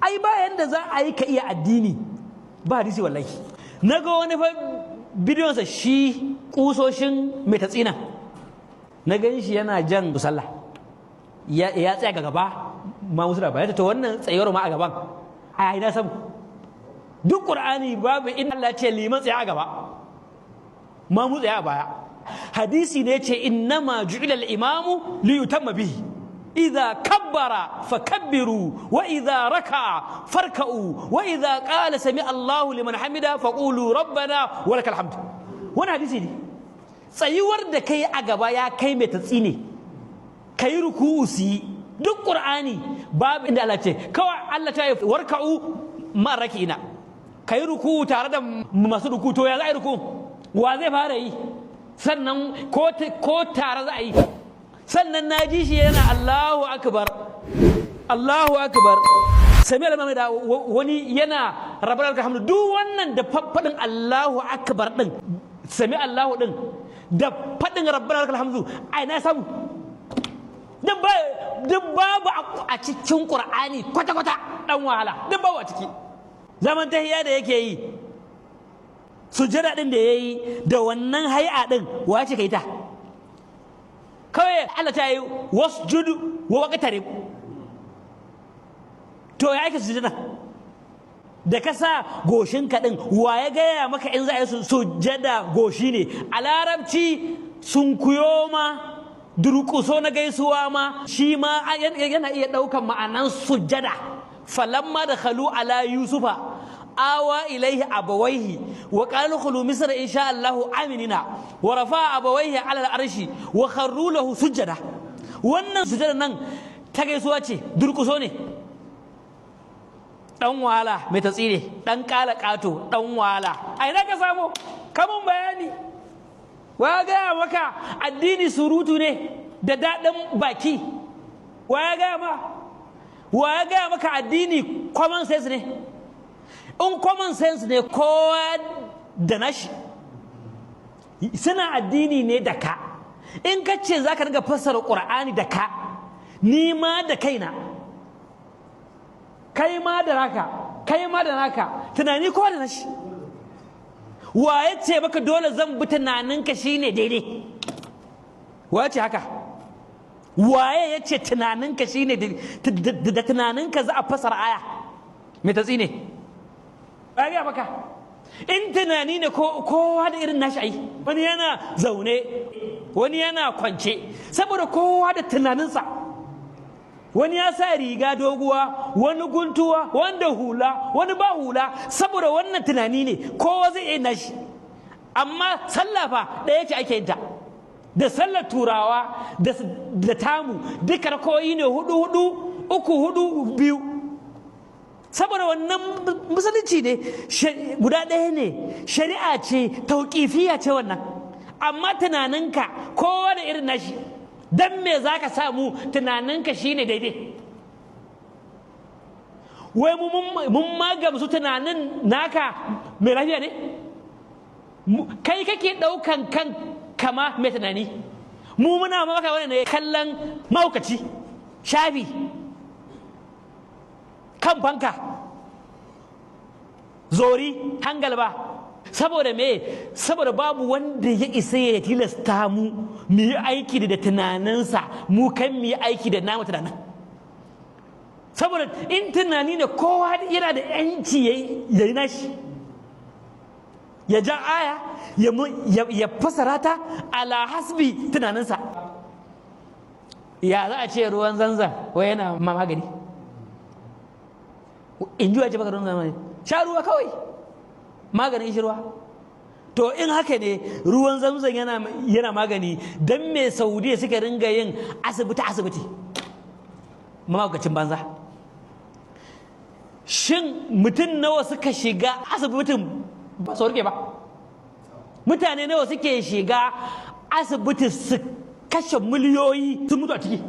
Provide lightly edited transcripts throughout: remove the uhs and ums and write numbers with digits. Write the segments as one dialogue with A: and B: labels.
A: Ai ba yanda za a yi ka iya addini ba hadisi, wallahi. Na ga wani fa bidiyonsa, shi kusoshin mai tatsina, na gan shi yana jan sallah, ya tsaya ga gaba ma musu da bayan. To wannan tsayuwar ma a gaban a ina samu? Duk Qur'ani babu in Allah ce liman tsaya a gaba, ma mu tsaya a baya. Hadisi ne ce إنما جعل الإمام ليؤتم به، إذا كبر فكبروا، وإذا ركع فاركعوا، وإذا قال سمع الله لمن حمده فقولوا ربنا ولك الحمد. Wannan hadisi ne. Tsayuwar da kai a gaba ya kai mai tatsi ne kai ruku'u su yi. Duk Qur'ani babu inda Allah ce, kawai Allah ta yi واركعوا مع الراكعين, kai ruku'u tare da masu ruku. To ya za a yi ruku? Wa zai fara yi? Sannan ko tare za a yi? Sannan na ji shi yana الله أكبر، الله أكبر, سمع الله da wani yana ربنا الحمد. Duk wannan da faɗin الله أكبر din, سمع الله din, da faɗin ربنا الحمد, ai na samu duk babu a cikin Qur'ani kwata kwata. Dan wahala, duk babu a ciki. Zaman tahiya da yake yi, sujada din da yayi da wannan hai'a din, wace kai ta? Kawai Allah ta yi واسجد واقترب. To ya aika sujada da ka sa goshinka din, wa ya gaya maka in za a yi sujada goshi ne? A Larabci sunkuyo ma, durƙuso na gaisuwa ma, shi ma yana iya ɗaukan ma'anan sujada. فلما دخلوا على يوسف آوى إليه أبويه وقال ادخلوا مصر إن شاء الله آمنين ورفع أبويه على العرش وخروا له سجدا. Wannan sujada nan ta gaisuwa ce, durƙuso ne. Dan wahala mai tatsire, dan kala kato, dan wahala, a ina ka samu? Kamun bayani. Wa gaya maka addini surutu ne da daɗin baki? Wa ya gaya ma? Wa ya gaya maka addini common sense ne? In common sense ne, kowa da nashi. Suna addini ne da ka. In ka ce za ka dinga fassara Ƙur'ani da ka, ni ma da kaina, kai ma da naka, kai ma da naka tunani, kowa da nashi. Wa ya ce maka dole zan bi tunaninka shine daidai? Wa ya ce haka? Waye ya ce tunaninka shine da tunaninka za a fasara aya? Mai tatsi ne ba ya maka. In tunani ne, kowa da irin nashi. Ai wani yana zaune, wani yana kwance, saboda kowa da tunaninsa. Wani ya sa riga doguwa, wani guntuwa, wanda hula, wani ba hula, saboda wannan tunani ne, kowa zai iya nashi. Amma sallah fa ɗaya ce ake yin ta, da sallar Turawa da tamu duka rakoyi ne hudu hudu, uku hudu, biyu, saboda wannan musulunci ne guda ɗaya ne, shari'a ce tauƙifiya ce wannan. Amma tunaninka, kowa da irin nashi. Dan me za ka samu tunaninka shine daidai? Wai mun ma gamsu tunanin naka mai lafiya ne? Kai kake ɗaukan kan kama mai tunani, mu muna maka wani ne kallon mahaukaci, shafi kan fanka, zori hangal ba. Saboda me? Saboda babu wanda ya isa ya tilasta mu mu yi aiki da tunaninsa, mu kan mu yi aiki da namu tunanin. Saboda in tunani ne, kowa yana da yanci ya yi nashi, ya ja aya ya fasara ta على حسب tunaninsa. Ya za a ce ruwan Zanzan wai yana magani? In ji wace baka ruwan Zanzan? Sha ruwa kawai, maganin shi ruwa. To in haka ne ruwan Zamzam yana magani, don me Saudiya suka ringa yin asibiti asibiti? Mamakacin banza. Shin mutum nawa suka shiga asibitin ba su warke ba? Mutane nawa suke shiga asibiti su kashe miliyoyi, sun mutu a ciki?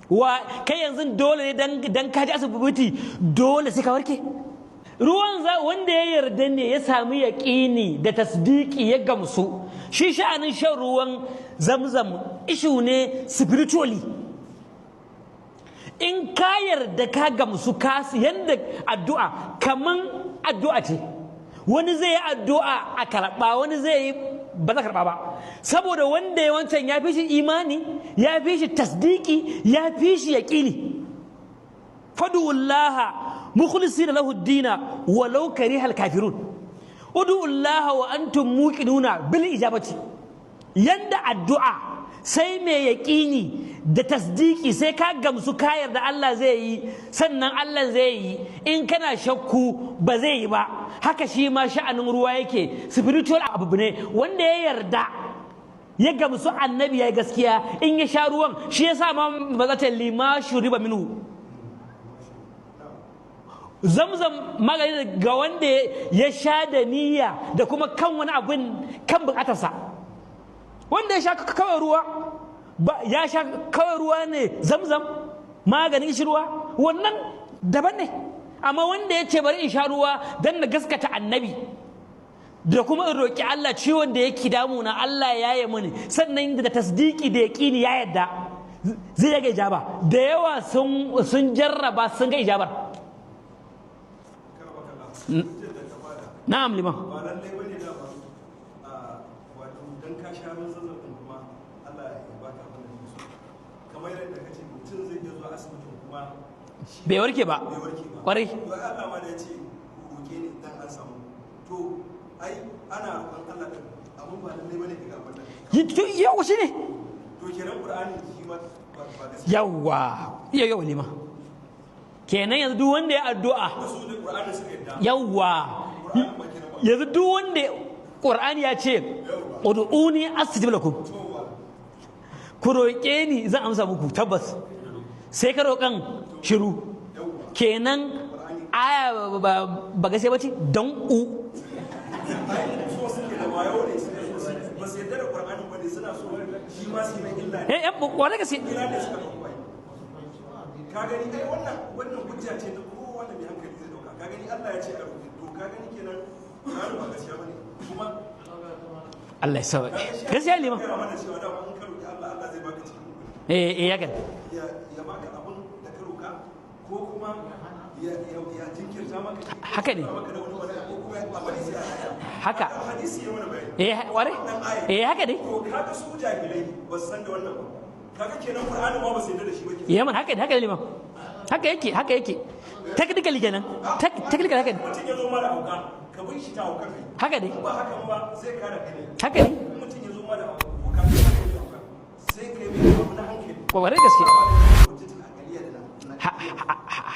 A: Wa kai yanzu dole ne dan kaji asibiti dole sai ka warke? Ruwan za wanda ya yarda ne, ya sami yaƙini da tasdiki, ya gamsu. Shi sha'anin shan ruwan Zamzam issue ne spiritually. In ka yarda ka gamsu, ka yanda addu'a kaman addu'a ce, wani zai yi addu'a a karɓa, wani zai yi ba za karɓa ba, saboda wanda ya wancan ya fi shi imani, ya fi shi tasdiki, ya fi shi yaƙini. Fadu'ullaha mukhlisina lahu dina walau karihal kafirun, ud'ullaha wa antum muqinuna bil ijabati. Yanda addu'a sai mai yaƙini da tasdiki, sai ka gamsu ka yarda Allah zai yi, sannan Allah zai yi. In kana shakku, ba zai yi ba. Haka shi ma sha'anin ruwa yake, spiritual abu ne. Wanda ya yarda ya gamsu annabi ya yi gaskiya, in ya sha ruwan, shi ya sa ma ba za ta lima shuriba minhu. Zamzam magani ga wanda ya sha da niyya da kuma kan wani abin kan bukatarsa. Wanda ya sha kawai ruwa ba, ya sha kawai ruwa ne, zamzam maganin shi ruwa, wannan daban ne. Amma wanda ya ce bari in sha ruwa don na gaskata annabi da kuma in roƙi Allah ciwon da yake damuna Allah ya yi mini, sannan da tasdiki da yaƙini ya yadda zai ga ijaba. Da yawa sun jarraba, sun ga ijabar. Na'am, liman.
B: Ba lallai bane da ba wato dan ka sha ruwan zamzam din kuma Allah ya baka abin da kake so. Kamar yadda kace mutum zai iya zuwa asibitin kuma
A: bai warke ba.
B: Bai warke ba.
A: Kwarai.
B: To ai Allah ma da ya ce ku roke ni dan an samu, to ai ana roƙon Allah din, amma ba lallai bane ka ga abin da
A: To, yau shi ne.
B: To kenan Qur'ani shi ma ba gaskiya.
A: Yawwa, iya, yawa liman. Kenan yanzu duk wanda ya addu'a
B: Wasu da Qur'ani suka yadda.
A: Yawwa.
B: Qur'ani ma kenan ba.
A: Yanzu duk wanda Qur'ani ya ce ud'uni astajib lakum, ku roƙe ni zan amsa muku, tabbas sai ka roƙan shiru, kenan aya ba gaskiya bace don u
B: Ai so suke da wayo ne suke so ba su yadda da Qur'ani bane, suna so shi ma su yi mai illa ne.
A: Eh eh, wanda gaske.
B: Illa ne suka ɗauko ai. Ka gani ai wannan hujja ce ta kowanne mai hankali zai dauka. Ka gani Allah ya ce a roƙi, to ka gani kenan Qur'ani ba gaskiya bane kuma.
A: Allah ya sauke.
B: Kaga shi
A: Gaskiya liman.
B: ya gaya mana cewa dama in ka roƙi Allah, Allah zai baka cikin kuɗi.
A: Eh eh, ya gani.
B: Ya baka abin da ka roƙa ko kuma ya jinkirta maka shi.
A: Haka ne.
B: Maka da wani wani ko kuma a bari sai a haya.
A: Haka.
B: Hadisi ya mana bayani.
A: Eh, ware.
B: Wannan aya.
A: Eh, haka ne.
B: To kaga su jahilai ba su san da wannan ba. Kaga kenan Qur'ani ma ba su yarda da shi ba kenan.
A: Ya man, haka ne, haka ne liman, haka yake, haka yake. Technically kenan. Technically haka ne.
B: Mutum ya zo mara hauka, ka bin shi ta hauka kai.
A: Haka ne.
B: In ba hakan ba zai kare kai ne.
A: Haka ne.
B: In mutum ya zo mara hauka, ka kai mai hauka, sai kai mai abu na hankali.
A: Kwarai gaske.
B: Hujjatul aqaliyya da na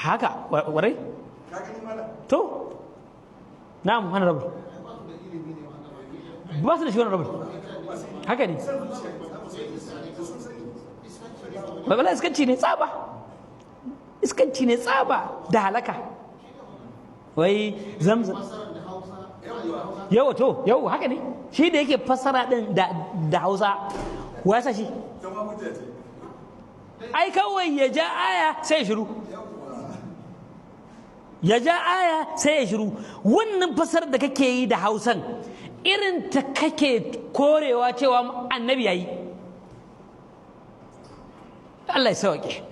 A: Haka warai.
B: Ka gani malam.
A: To, na'am honorable, ba su da shi honorable. Haka ne, babala iskanci ne tsaba, iskanci ne tsaba da halaka. Wai zamzam yawa, to yau haka ne, shi da yake fassara din da Hausa, wa ya sa shi?
B: Ta ma hujja ce.
A: Ai kawai ya ja aya sai ya shiru, ya ja aya sai ya shiru. Wannan fasar da kake yi da Hausan, irin ta kake korewa cewa annabi yayi. Allah ya sauke.